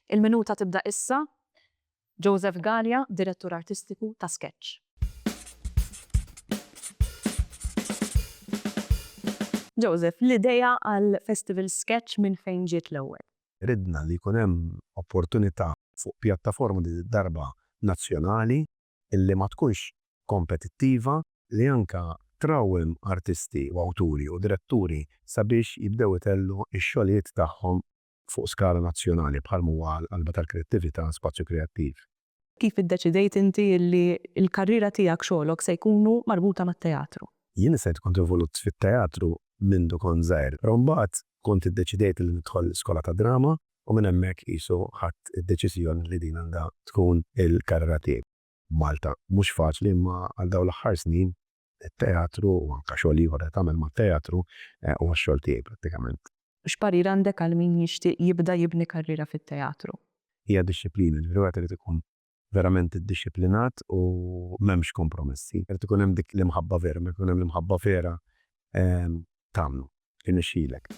Il-minuta tibda issa. Joseph Galea, Direttur Artistiku ta' Sketch. Joseph, l-idea għal Festival Sketch minn fejn ġiet l-ewwel? Ridna li jkun hemm opportunità fuq pjattaforma din id-darba nazzjonali illi ma tkunx kompetittiva, li anke trawwem artisti u awturi u diretturi sabiex jibdew itellgħu x-xogħlijiet tagħhom fuq skala nazzjonali bħal m'huwa l-qalba tal-kreattività Spazju Kreattiv. Kif iddeċidejt inti li l-karriera tiegħek, xogħlok se jkunu marbuta mat-teatru? Jien issa kont involut fit-teatru mindu kont żgħir, però mbagħad kont iddeċidejt li nidħol skola tad-drama u minn hemmhekk qisu ħadt id-deċiżjoni li din għandha tkun il-karriera tiegħi. Malta mhux faċli imma għal dawn l-aħħar snin it-teatru u anke xogħol ieħor li tagħmel mat-teatru huwa x-xogħol tiegħi prattikament. X'parir għandek għal min jixtieq jibda jibni karriera fit-teatru? Hija dixxiplina, ġifieri wieħed irid ikun verament iddixxiplinat u m'hemmx kompromessi. Irid ikun hemm dik l-imħabba vera, meta jkun hemm l-imħabba vera tagħmlu, jirnexxilek.